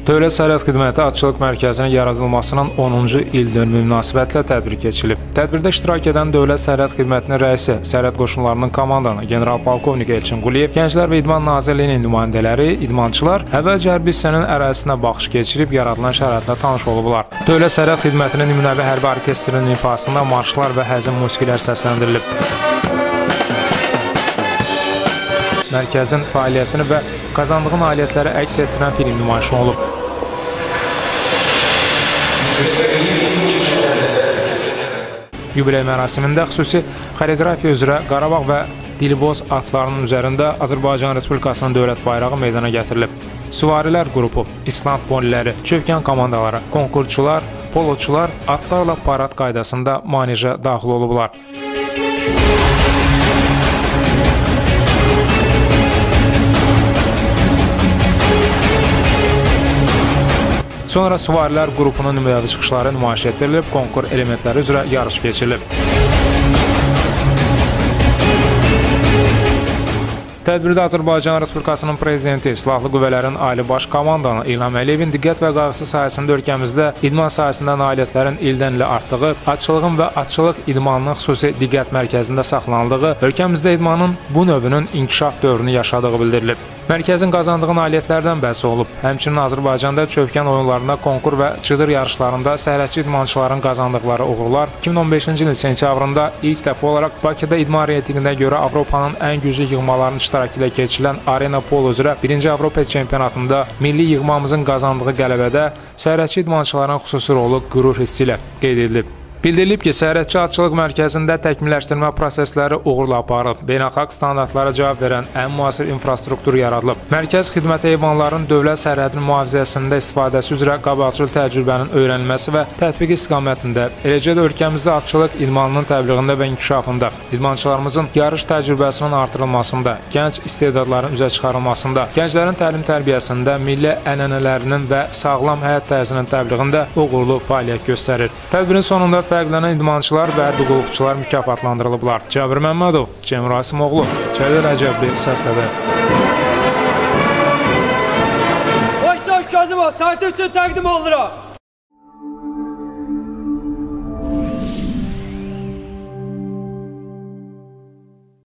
Dövlət Sərhəd Xidməti Atçılıq Mərkəzinin yaradılmasının 10-cu il dönümü münasibətilə tədbir keçirilib. Tədbirdə iştirak edən Dövlət Sərhəd Xidmətinin rəisi, Sərhəd Qoşunlarının komandanı general-polkovnik Elçin Quliyev, Gənclər və İdman Nazirliyinin nümayəndələri, idmançılar əvvəlcə hərbi hissənin ərazisinə baxış keçirib yaradılan şəraitlə tanış olublar. Dövlət Sərhəd Xidmətinin nümunəvi hərbi orkestrinin ifasında marşlar və həzin musiqilər səsləndirilib. Mərkəzin fəaliyyətini və qazandığı nailiyyətləri əks etdirən film nümayişi olub. Yubiley mərasimində xüsusi xoreoqrafiya üzrə Qarabağ və Dilboz atlarının üzərində Azərbaycan Respublikasının dövlət bayrağı meydana gətirilib. Süvarilər qrupu, İsland poniləri, çövkən komandaları, konkurçular, poloçular atlarla parad qaydasında maneja daxil olublar. Sonra süvarilər qrupunun nümunəvi çıxışları nümayiş etdirilib, konkur elementləri üzrə yarış keçirilib. Tədbirdə Azərbaycan Respublikasının Prezidenti, Silahlı Qüvvələrin Ali Baş Komandanı İlham Əliyevin diqqət və qayğısı sayəsində ölkəmizdə idman sahəsində nailiyyətlərin ildən ilə artdığı, atçılığın və atçılıq idmanının xüsusi diqqət mərkəzində saxlanıldığı, ölkəmizdə idmanın bu növünün inkişaf dövrünü yaşadığı bildirilib. Mərkəzin qazandığı nailiyyətlərdən bəhs olub. Həmçinin Azərbaycanda çövkən oyunlarında, konkur və cıdır yarışlarında sərhədçi idmançıların qazandıqları uğurlar 2015-ci ilin sentyabrında ilk dəfə olaraq Bakıda idman reytinqinə görə Avropanın ən güclü yığmalarının iştirakı ilə keçirilən Arena Polo üzrə 1-ci Avropa çempionatında milli yığmamızın qazandığı qələbədə sərhədçi idmançıların xüsusi rolu qürur hissi ilə qeyd edilib. Bildirilib ki, Sərhədçi Atçılıq Mərkəzində təkmilləşdirmə prosesləri uğurla aparılıb, beynəlxalq standartlara cavab verən ən müasir infrastruktur yaradılıb. Mərkəz xidməti heyvanların dövlət sərhədinin mühafizəsində istifadəsi üzrə qabaqcıl təcrübənin öyrənilməsi və tətbiqi istiqamətində, eləcə də ölkəmizdə atçılıq idmanının təbliğində və inkişafında, idmançılarımızın yarış təcrübəsinin artırılmasında, gənc istedadların üzə çıxarılmasında, gənclərin təlim-tərbiyəsində, milli ənənələrinin və sağlam həyat tərzinin təbliğində uğurlu fəaliyyət göstərir. Tədbirin sonunda fərqlənən idmançılar və hərbi qulluqçular mükafatlandırılıblar. Cabir Məmmədov, Cem Rasimoğlu, Cəlil Rəcəbli, Səs TV. Başlar Kazımov, tərtib üçün təqdim olunuram.